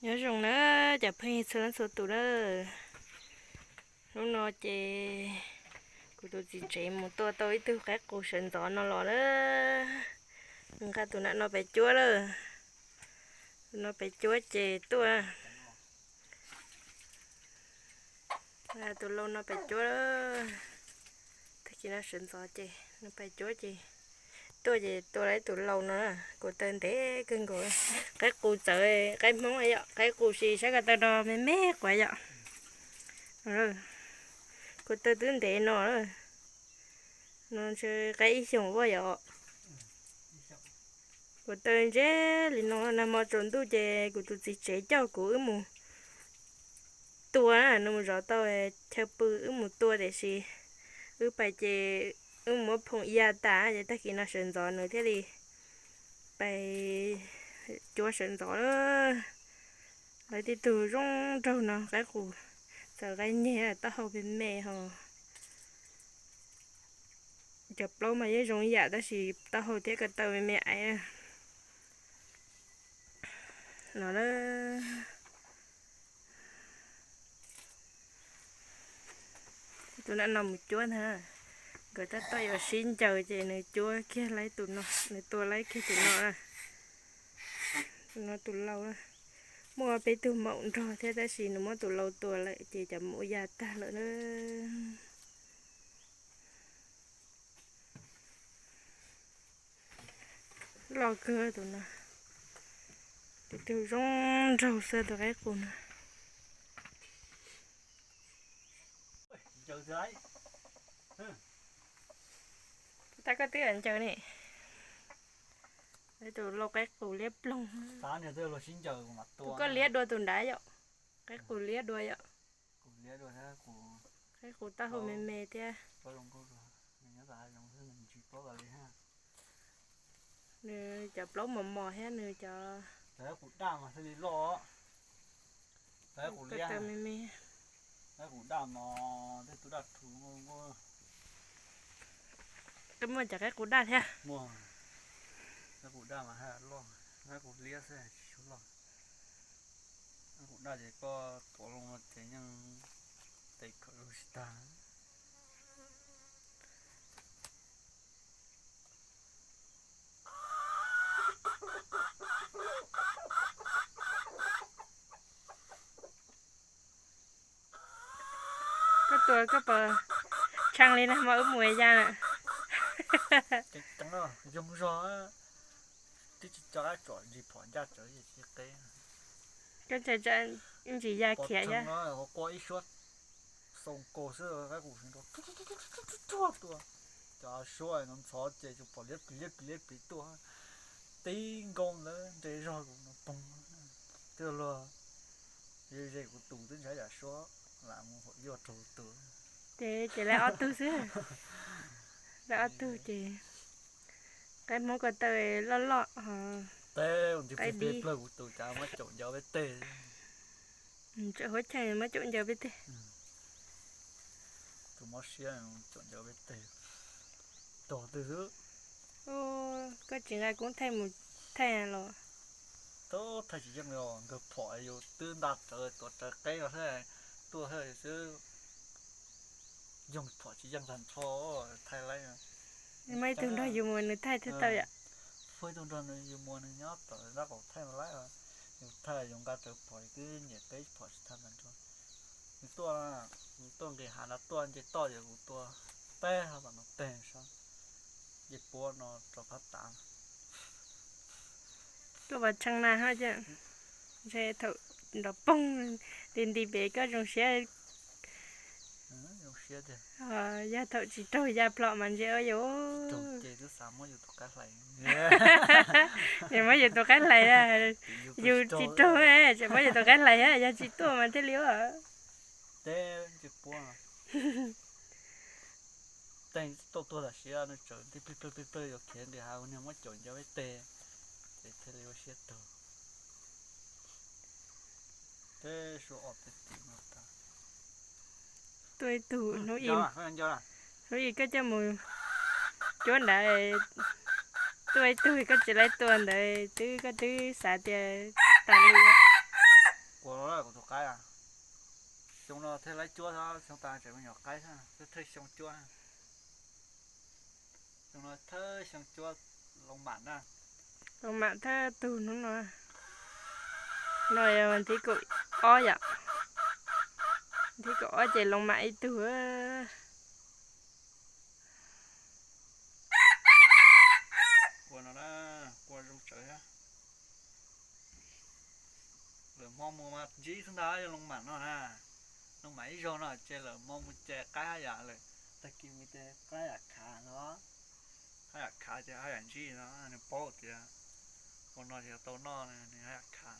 Nyob zoo na cov phooj ywg txhua leej txhua tus na. Hnub no ces kuv tus txiv tsev mus tua tau ib tug qaib qus sawv ntxov no los na. Nws nqa tus nam no pem cuab lawm. Tus no pem cuab ces tuaj. Nqa tus lau no pem cuab. Tag kis no sawv ntxov ces nws pem cuab ces tuaj ces tua tau tus lau no. Kuv taw ntev kawg nkaus. Qaib qus txawv, qaib Hmoob yom, qaib qus sis sab ko taw no me me quav yom. Kuv taw twb ntev no, no ntshe qaib ib xyoos ua yom. Kuv taw ntshe li no, nag hmo tsaus ntuj ces kuv tus txiv tsev coj kuv wb mus tua, nws mus zov tau chaw pw wb mus tua tiam sis wb pais ces wb muab phoom ya tas ces tag kis no sawv ntxov nws thiaj li pais cuab sawv ntxov lawm. Lawv tib tug zoo nraug no qaib qus txawv qaib nyeg taub hau me me ho. Cov plaub mas yeej zoo ib yam tab sis taub hau thiab ko taw me me aiv no. Tus nam no mus cuab ntag, nkawd tab tom yuav sib ncaws ces nws cuab kiag laib tus no, nws tua laib kiag tus no na. Tus no tus lau na. Muaj peb tug maum nrog thiab tab sis nws muab tus lau tua lawm ces cov maum ya tag lawm na. Loj kawg tus no. Tus twg zoo nraug xwb tus qaib qus no. Tus tab koj twb ncaws ne. Tus lau qaib qus liab ploog. Tus koj liab dua tus nrad yom. Qaib qus liab dua yom. Qaib qus taub hau me me thiab. Nws cov plaub mos mos thiab nws cov, cov qus daj mas thiaj li loj. Cov qus liab, me me. Cov qus daj mas tej tug daj rhuv. Koj muaj cov qaib qus daj thiab? Muaj. Qaib qus daj mas haj loj, qaib qus liab xwb tsis tshua loj. Qaib qus daj ces koj tuav loo ces yeej tes khawm lug tsis tag. Koj tua koj puas tshee li nag hmo wb mus ya na? Yoog zog, twb tsis cov qab tsom ntsis phom ncaj tsawv ces tsis qe. Koj ntsis ya khiav ya. Quaj ib suab xoo kaus xwb qaib qus sawv ntxov tuaj tua. Cov suab no ntxhov ces tsuas pom liab plis liab plis liab plis tuaj. Tib nkaus ntawd nres zog kuv no poog. Twb luag ze kuv tus twb ntshai yam suab lam mus hauv yuaj raug tus. Ces, ces lawv ob tug xwb. Lawv ob tug ces qaib Hmoob ko taw loj loj. Teb ntsis plig plig plawg kuv tus cas muab caum ncaws peb teg. Tseem huab cheej muab caum ncaws peb teg. Tus mob siab caum ncaws peb teg. Tog twg xwb. Koj tsis nqa koob thaij mus thaij los? Thaij tsis yeej li os, nkawg phom yus twb nta rawv tuav rawv qeb no xwb, tuaj xwb. Yoog phom tsis yeej tag nrho, thaij laib. Muaj ib tug nrog yus mus nws thaij thiaj tau yom. Muaj ib tug nrog yus mus nws nyob tom nrab qaum thaij laib. Yus thaij yus nqa rawv phom twb nyem qeb phom tsis tag tag nrho. Nws tuaj, nws tuaj nqis hav no tuaj nce toj ces kuv tua peb hov tom no teg saib. Nce puab no rau phab tav. Koj puas tshee na ho, ntshe thaum nrov poog nti nti pem koj zoo siab. Yog thaum tsis raug ya plhom mas ntshe ua yus, ces muab yus tus qaib hlais, yus tsis raug, ces muab yus tus qaib hlais, yog tsis tuaj mas thiaj li ua. Teb nce puab, teb tuaj tuag tam sim no tseem tig plig plig plig yuav khiav nqis hav ua niag muab caum ncaws peb teg, ces thiaj li ua siab tug. Teb suab ob peb tim no tas. Tuaj ib tug hnub ib, hnub ib koj coj mus cuab ntawd, tuaj ib tug koj tsis laib tua ntawd twb koj twb xav tias tas li. Laib cuab xwb, xyoo tas tseem me nyuam qaib xwb, thawj xyoo cuab. Xyoo no thawj xyoo cuab loo mam na. Loo mam thawj tug hnub no. No yog thib kaum ob yom. Thib kaum ob ces loo mam ib tug. Kua no na, kua zoo tsawv thiab. Lawm hmo mus mas ntsib xwb ntag, yog loo mam no na. Loo mam ib zaug no ces lawm hmo mus ces qaib haj yam lawm, tag kis mus ces qaib yam khav no. Haj yam khav ces haj yam ntsib no, nws paub tias hmo no ces tau noj, nws haj yam khav.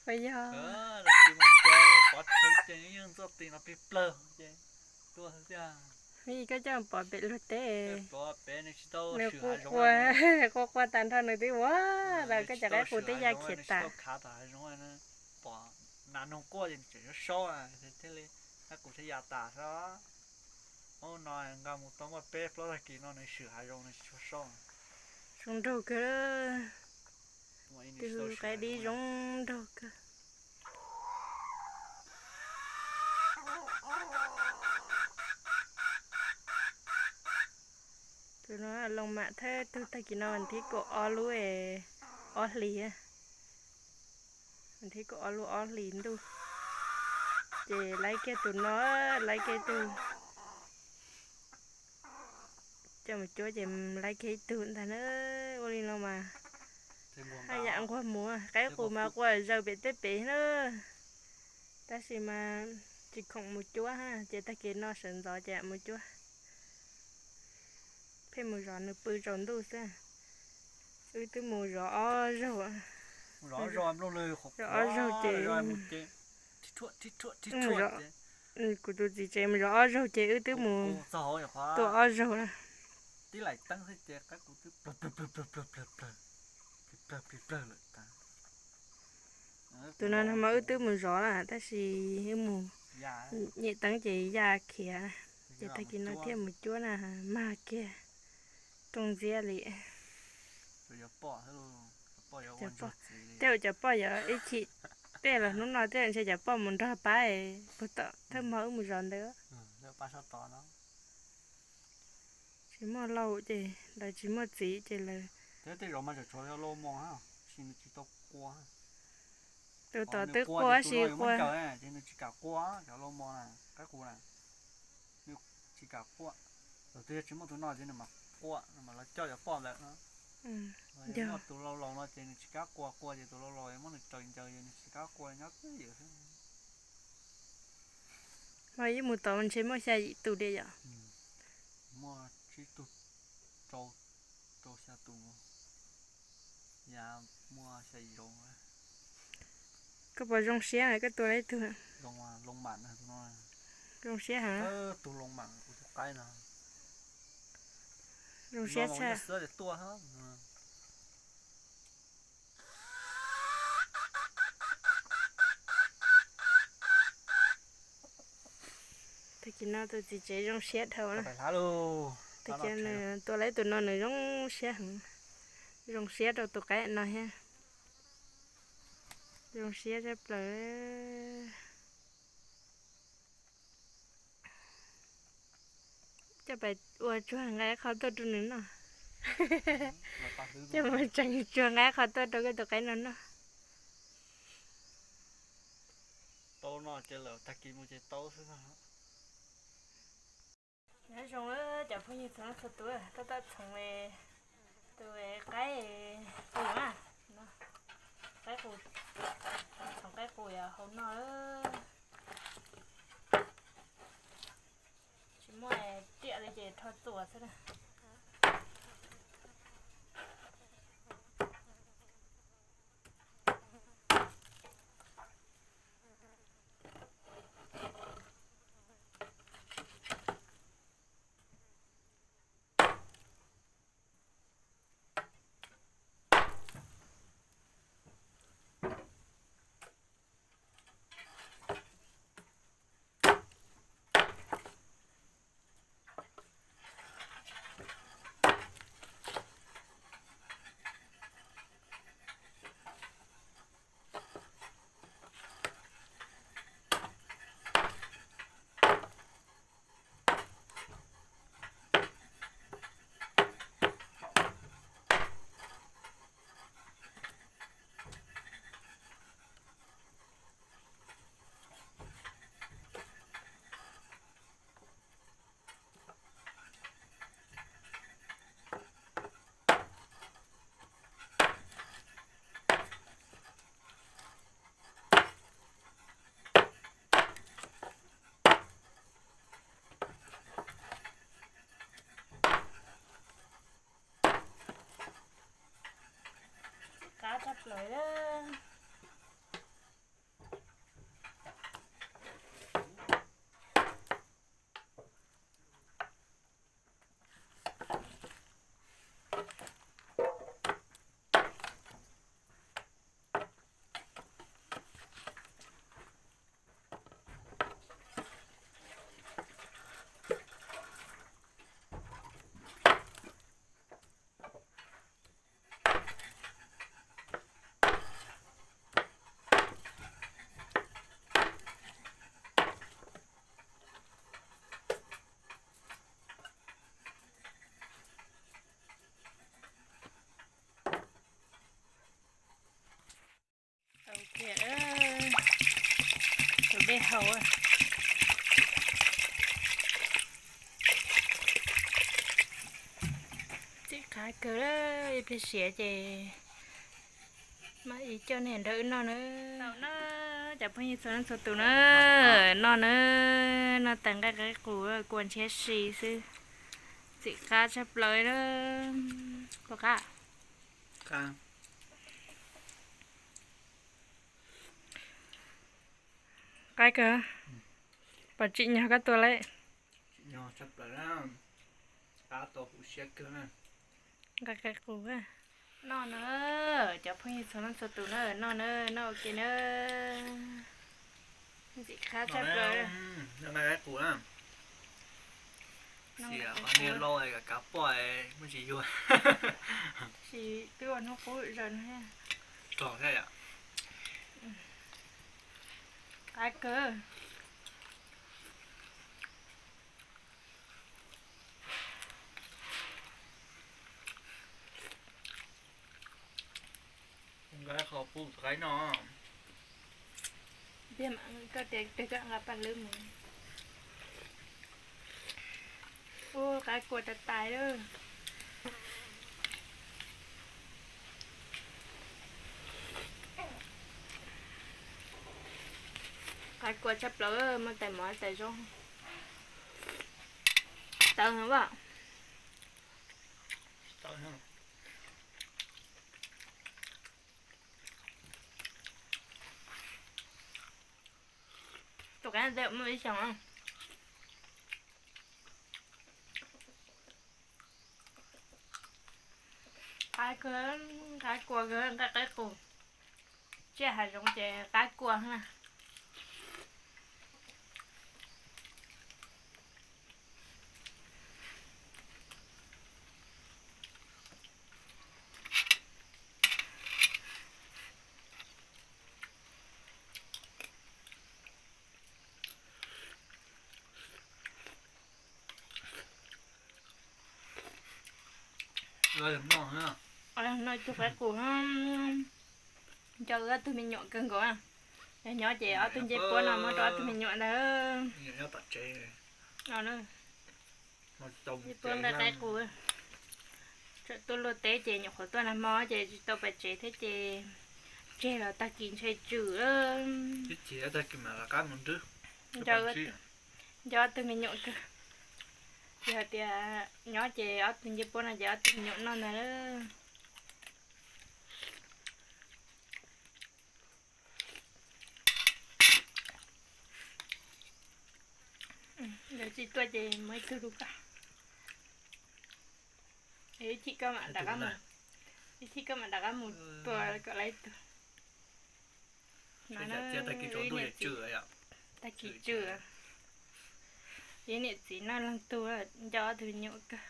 Yog, tag kis mus ces pov tseg ces yeej ntxuaj ti no plig plawg ces tuaj xwb tiag. Koj coj pov pem luag teb, nws quaj quaj, quaj quaj tag nrho nws twb ua tau koj cov qaib qus twb ya khiav tas. Pom nas noog quaj ces tseem saub saub thiaj li, qaib qus thiaj ya tas xwb. Ub no nqa mus tau muaj peb plaub tag kis no nws swm hav zoov nws tsis tshua saub. Zoo nraug kawg. Tus qaib dib zoo nraug kawg. Tus no loo mam thawj tug, tag kis no thib kaum ob lub ob hlis, thib kaum ob lub ob hlis ntuj. Ces laib kiag tus no, laib kiag tus coj mus cuab ces laib kiag ib tug ntag na. Ua li no mas haj yam nquag muv, qaib qus mas quaj zaws pem tej pem na. Tab sis mas tsis khoom mus cuab, ces tag kis no sawv ntxov ces mus cuab. Pheej mus zov nws pw tsaus ntuj xwb. Wb twb mus zov ob zaug, zov ob zaug ces kuv tus txiv tsev mus zov ob zaug ces wb twb mus tua ob zaug na. Tus no no mas wb twb mus zov lawm tab sis wb mus nyem teeb ces ya khiav, ces tag kis no thiaj mus cuab na, mag kiag rooj ntxiab li. Tej zaum cov poj yuav ib chim, tej los hnub no tej zaum ntshe cov poj mus nrog pab, puag tom thawj hmo wb mus zov ntawd. Tsis muaj lauj ces lawv tsis muaj txiv ces lawv tus tom twb quaj sis quaj. Tsis kam quaj, tsis kam quaj, tsis muaj tus no ces nws mam quaj, nws mam los coj cov poj ntawd no. Yog muaj tus laus laus no ces nws tsis kam quaj, quaj ces tus laus laus muab nws raws ncaws ces nws tsis kam quaj nyob twj ywm xwb. Mas ib mus tod ntshe muaj xya yim tus li yom. Muaj tsib tug, rau, rau xya tus, ya muaj xya yim zoov. Koj puas zoo siab koj tua tau ib tug? Zoo siab heev. Tus loo mam kuv tus qaib no. Zoo siab tshaj. Tag kis no tus txiv tsev zoo siab dhau na. Tag kis nws tua tau tus no nws zoo siab heev. Zoo siab rau tus qaib no thiab. Zoo siab tshaj plaws. Coj pais ua tsuag nqa ib qho tuaj rau nws noj. Coj mus tseev tsuag nqa ib qho tuaj rau koj tus qaib no noj. Tau no ces lawm tag kis mus ces tau xwb. Nyob zoo cov phooj ywg txhua leej txhua tus, tab tom txhoov tus qaib qus na, qaib qus, txhoov qaib qus hau noj. Tsis muaj riam li ces rho txuas xwb na. Plaws. Tus dej haus. Txim qab kawg, ib pliag siav ces mam li coj nej nrog wb noj na. Cov phooj ywg txhua leej txhua tus na, noj na, noj tag nqaij qaib qus kua ntshiab si xwb. Txim qab tshaj plaws na. Puas qab? Qab kawg. Pom tsim nyog koj tua lawm. Nqaij qaib qus. Noj na, cov phooj ywg txhua leej txhua tus na, noj na, noj ua ke na. Ntxim qab tshaj plaws. Noj nqaij qaib qus na. Xiam qhov niag lau es kav poj es muaj tsis yuag. Tsis twb ua hnub qub zaws no. Rog thiab yom. Qab kawg. Nqa qhov pub qaib no. Tiag mas koj tias koj nqa paj lwb mus. Ua qaib kua tas tas lawm. Qaib kua tshaj plaws, muaj tais mov tais zaub. Tawv heev as. Tus qaib ntawd muaj ib xyoos. Qab kawg, qab kua kawg, nqaij qaib qus. Tsiaj hav zoov ces qab kua na. Noj ib tug qaib qus, nco ob tug me nyuam kawg nkaus. Yog nyob ces ob tug ncej puab no muab rau ob tug me nyuam ntag. Ncej puab nqaij qaib qus. Tseem tuaj luaj teb ces nyuam qhuav tuaj nag hmo ces tsis tau pais tsev thiab ces tseg los tag kis ntshai tswm. Nco ob tug me nyuam kawg. Yog tias nyob ces ob tug ncej puab no ces ob tug me nyuam noj ntag. Lawv tsis tuaj ces muab ib tug rau koj. Ib chim koj mam rov qab mus, ib chim koj mam rov qab mus tua kom lawv ib tug. Tag kis tswm, ib niam txiv noj leej tug, nco ob tug me nyuam kawg.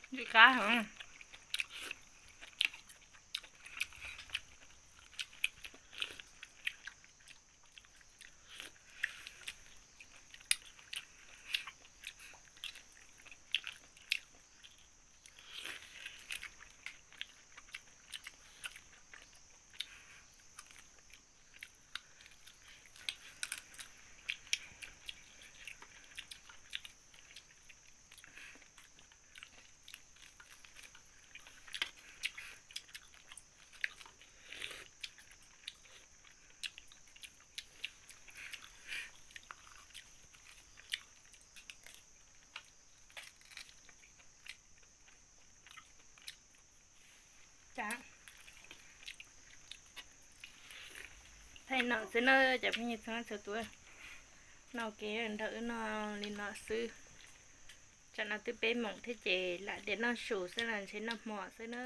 Ntxim qab heev. No xwb na cov phooj ywg txhua leej txhua tus, noj kev nrog wb noj li no xwb. Tsam no twb peb moos thiab ces lam tias noj su xwb los ntshe noj hmo xwb na.